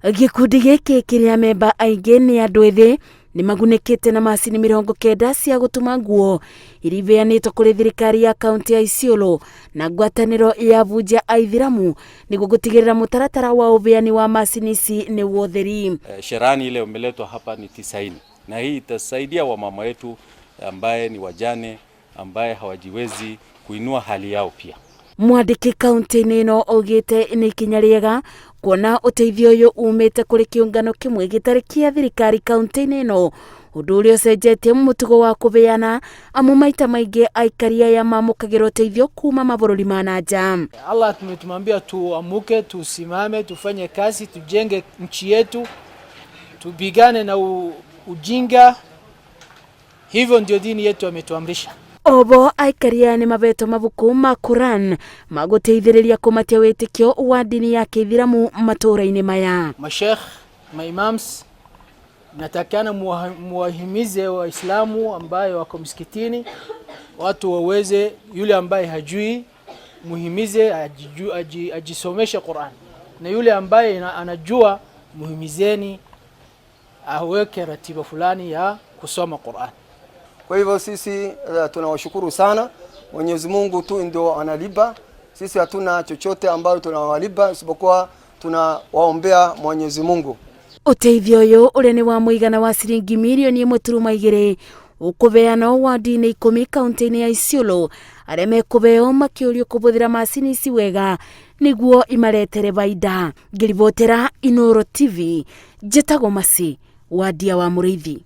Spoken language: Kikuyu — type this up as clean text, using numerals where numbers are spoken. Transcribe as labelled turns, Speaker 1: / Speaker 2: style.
Speaker 1: Gĩkundi gĩkĩ kĩrĩa memba aingĩ nĩ andũ ethĩ nĩ magunĩkĩte na macini 90 cia gũtuma nguo iria iheanĩtwo kũrĩ thirikari ya kaunti ya Isiolo na ngwatanĩro ya Vunja Aithiramu nĩguo gũtigĩrĩra mũtaratara wa ũheani wa macini ici nĩ wotheri.
Speaker 2: Cherehani ile umeletwa hapa ni 90 na hii itasaidia wamama wetu ambaye ni wajane ambaye hawajiwezi kuinua hali yao pia.
Speaker 1: Mwandĩki kaunti-inĩ ĩno augĩte nĩ ikinya rĩega kuona ũteithio ũyũ umĩte kũrĩ kĩũngano kĩmwe gĩtarĩ kĩa thirikari kaunti-inĩ ĩno, ũndũ ũrĩa ũcenjetie mũtugo wa kũbeana amu maita maingĩ aikari aya mamũkagĩra ũteithio kuma mabũrũri ma na nja.
Speaker 3: Allah tumetumwambia tuamuke, tusimame, tufanye kazi, tujenge nchi yetu, tupigane na ujinga. Hivyo ndio dini yetu ametuamrisha.
Speaker 1: Obo aikari aya nĩ mabetwo mabuku ma Quran ma gũteithĩrĩria kũmatia wĩtĩkio wa ndini ya kĩithiramu matũũra-inĩ maya.
Speaker 3: Mashekh, maimams, natakana muwahimize Waislamu ambayo wako msikitini, watu waweze, yule ambaye hajui muhimize ajisomeshe Quran, na yule ambaye anajua muhimizeni aweke ratiba fulani ya kusoma Quran.
Speaker 4: Kwa hivyo sisi tunawashukuru sana. Mwenyezi Mungu tu ndio analipa. Sisi hatuna chochote ambayo tunawalipa isipokuwa tunawaombea Mwenyezi Mungu.
Speaker 1: Ũteithio ũyũ ũrĩa nĩ wa mũigana wa ciringi mirioni 1.2 ũkũbeanwo wandi-inĩ 10 kaunti-inĩ ya Isiolo, arĩa mekũbeo makĩũrio kũbũthĩra macini ici wega nĩguo imaretere baida. Ngĩribotera Inooro TV, njĩtagwo Masi Wandia wa Mũrĩithi.